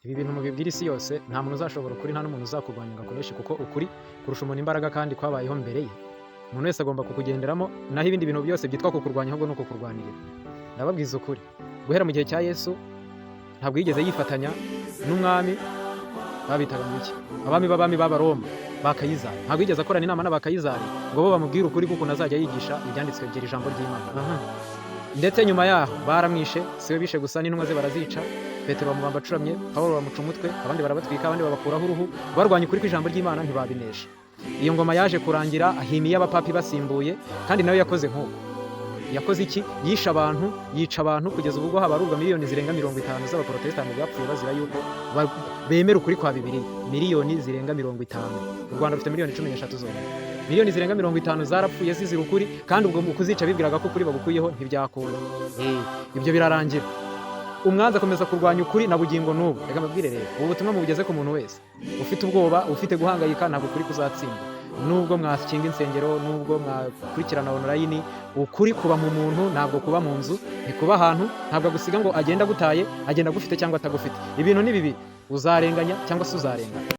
Ibi bintu mubibwira isi yose. Nta muntu uzashobora ukuri, nta n'umuntu uzakurwanya ngo akuneshe, kuko ukuri kurusha umuntu imbaraga kandi kwabayeho mbere ye. Umuntu wese agomba kukugenderamo, naho ibindi bintu byose byitwa kukurwanya ahubwo ni ukukurwanirira. Ndababwiza ukuri, guhera mu gihe cya Yesu ntabwo yigeze yifatanya n'umwami babitaga ngo iki, abami b'abami b'Abaroma ba Kayizari. Ntabwo yigeze akorana inama n'Abakayizari ngo bo bamubwire ukuri kuko azajya yigisha ibyanditswe byera, ijambo ry'Imana. Ndetse nyuma yaho baramwishe. Si we bishe gusa, n'intumwa ze barazica. Petero bamubamba acuramye, Pawulo bamuca umutwe, abandi barabatwika, abandi babakuraho uruhu. Barwanya ukuri kw'ijambo ry'Imana ntibabinesha. Iyo ngoma yaje kurangira ahimiye abapapi basimbuye, kandi nawe yakoze nk'uko. Yakoze iki? Yishe abantu, yica abantu kugeza ubwo habarurwa miliyoni zirenga 50 z'Abaporotesitanti bapfuye bazira yuko bemera ukuri kwa Bibiliya. Miliyoni zirenga 50. U Rwanda rufite miliyoni 13 zonyine. Miliyoni zirenga 50 zarapfuye zizira ukuri, kandi ubwo mu kuzica bibwiraga ko ukuri bagukuyeho. Ntibyakunda. Ibyo birarangira, umwanzi akomeza kurwanya ukuri na bugingo n'ubu. Reka mbabwire rero, ubu butumwa mubugeze ku muntu wese ufite ubwoba, ufite guhangayika. Ntabwo ukuri kuzatsinda, nubwo mwakinga insengero, nubwo mwakurikirana online. Ukuri kuba mu muntu, ntabwo kuba mu nzu, ntikuba ahantu. Ntabwo agusiga ngo agende agutaye, agenda agufite cyangwa atagufite. Ibintu ni bibiri: uzarenganya cyangwa se uzarengana.